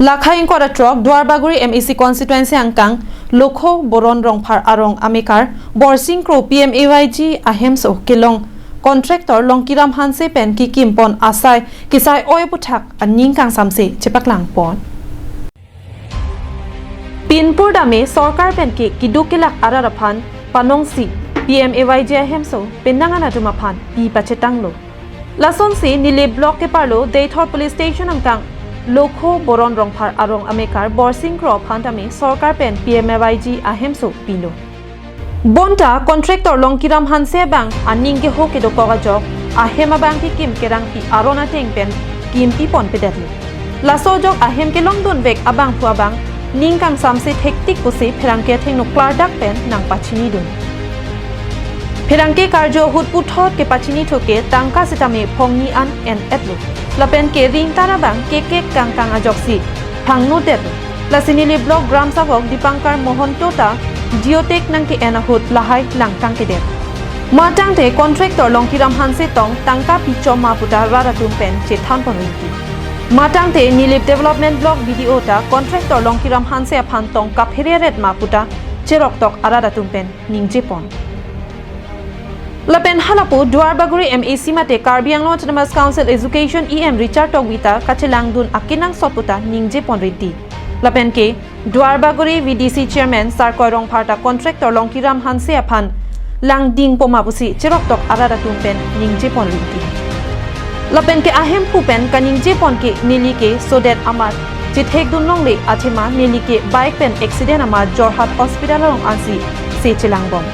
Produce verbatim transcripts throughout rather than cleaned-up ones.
Lakhai ingkoi ra throk Duarbagori M A C constituency angkang Lokho Boron Rongphar arong amekar Borsing Kro P M A Y G ahemso kelong contractor Longkiram Hanse pen kekim pon asai kisai oi aputhak aning kangsamse chepaklang pon. Pinpur dame sorkar pen ke keduk kelak arat aphan panongsi P M A Y G ahemso penang an atum aphan pi pachetanglo. Lasonsi Nilip Block keparlo Deithor Police Station angkang Lokho Boron Rongphar arong amekar Borsing Kro aphan tame sorkar pen P M A Y G ahemso pilo. Bonta contractor Longkiram Hanse abang aning keho kedokok ajok ahem abang kekim kerangpi aron ateng pen kimpi ponpedetlo. Laso ajok ahem kelongdunvek abangphu abang ning kangsamse thektik pusi pherangke athengno klardak pen nangpachinidun. Pherangke karju ahut puthot kepachinithu ke tangka sitame phongni an en-etlo. Lapen ke ring tar abang kekek kangkang ajoksi phangno detlo. Lasi Nilip Block Gram Savok Dipankar Mohanto ta geotag nangke-en ahut lahai langkangkedet. Matangte contractor Longkiram Hanse tong tangka pichom ma puta rat atum pen chethan pon rinti. Matangte Nilip Development Block B D O ta contractor Longkiram Hanse aphan tong kaphere ret ma puta cheroktok arat atum pen ningje pon. Lapen halapu Duarbagori M A C mate Karbi Anglong Autonomous Council Education E M Richard Tokbi ta kachelangdun akenangsot puta ningje pon rinti. Lapen ke Duarbagori V D C Chairman Sarkoi Rongphar ta contractor Longkiram Hanse aphan langding poma pusi cheroktok arat atum pen ningje pon rinti. Lapen ke ahemphu pen kaningje pon ke neli ke sodet amar chethekdun longle athema neli ke bike pen accident amar Jorhat Hospital along ansi se chelangbom.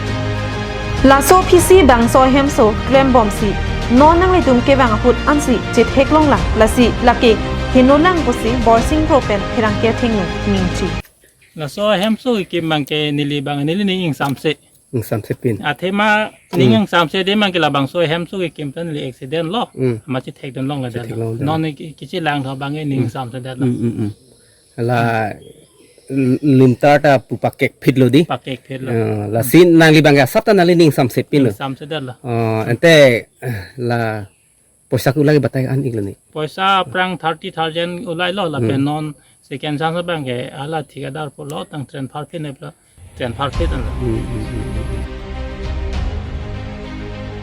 Laso aphisi bangso ahemso klembomsi non nanglitum kevang ahut ansi chetheklonglang, lasi lake henolang pusi Borsing Kro pen pherangke athengno ningje. Laso ahemso kekim abang ke neli abang neli ning ingsamse. Ingsamse pin. Athema ning Hmm. ingsamse de abang ke labangso ahemso kekim ta neli accident lo. Hmm. Amat chethekdun longle det lo. Chetheklong det. Non ke, kechelangthu abang ke ning Hmm. ingsamse det lo. Hmm, hmm, hmm. La l-, limtar ta pu pakek phitlo di. Pakek phitlo. Eh, lasi nangli abang ke asap ta nangli ning ingsamse pinlo. Ingsamse det lo. Eh, ante, eh, la poisa ke ulai batai an-iklo ni. Poisa aphrang thirty thousand ulailo lapen Hmm. non second chance abang ke hala thikadar pulo tang transfer phin eplo transfer phin an. Hmm, hmm, hmm, hmm.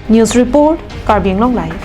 News report, Karbi Anglong Live.